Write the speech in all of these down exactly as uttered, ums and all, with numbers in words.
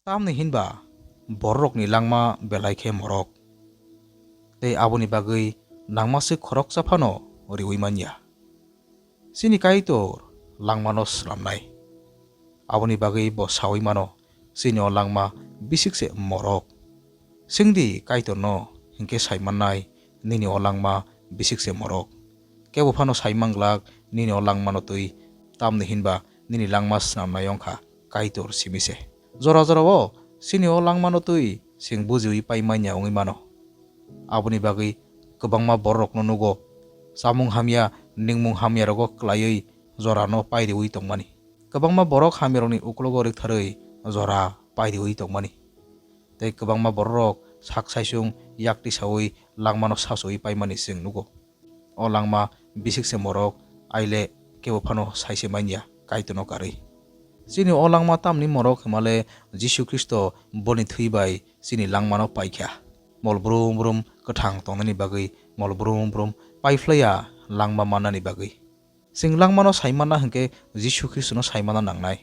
Tamni hinba bororokni langma belai khe morok, tei aboni bagwi nangmaswk khoroksa phano riwi manya. Chini Kaitor langmano swnamnai. Aboni bagwi bo saui mano, "Chini o langma bisik se morok." Swngdi Kaitorno, hinkhe sai mannai, "Nini o langma bisik se morok." Kebo phano sai manglak nini o langmano twi, tamni hinba nini langma swnamnai wngkha Kaitor simi se. Jora jorao chini o langmano twi chwng bujiwi pai manya wngwi mano. Aboni bagwi kwbangma bororokno nugo, chamung hamya, ningmung hamyarogo klaiwi jorano pairiwi tongmani. Kwbangma borok hamyarokni uklogo riktharwi jora pairiwi tongmani. Tei kwbangma bororok sak saisung yakti saui langmano sasoui paimani chwng nugo. O langma bisik se morok, aile kebo phano sai se manya Kaitorno karwi. Chini o langma tamni morok hwnmale Jisu Khristo boni thwi bai chini langmano paikha. Mol brum brum kwthang tongnani bagwi, mol brum brum paiphlaiya langma mannani bagwi. Chwng langmano sai manna hwnkhe Jisu Khristono sai manna nangnai.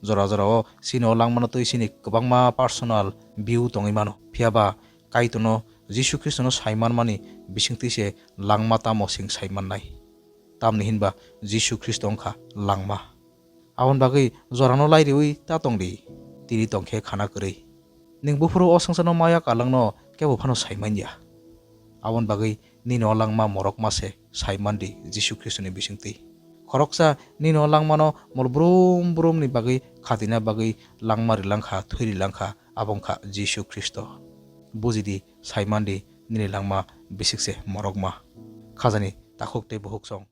Jora jorao chini o langmano twi chini kwbangma personal view tongwi mano. Phiyaba Kaitorno Jisu Khristono sai manmani bisingtwi se langma tamo chwng sai mannai. Tamni hinba Jisu Khristo wngkha langma. Aboni bagwi jorano lairiwi ta tongdi, tini tongkhe khana kwrwi. Nwng buphuru o swngcharno maya kalangno kebo phano sai manya. Aboni bagwi nini o langma morok ma se sai mandi Jisu Khristoni bisingtwi. Khoroksa nini o langmano mol brum brumni bagwi khatina bagwi langma rilangkha, thwi rilangkha, abo wngkha Jisu Khristo. Bujidi, sai mandi nini langma bisik se morok ma. Khajani takhuk tei bukhuk song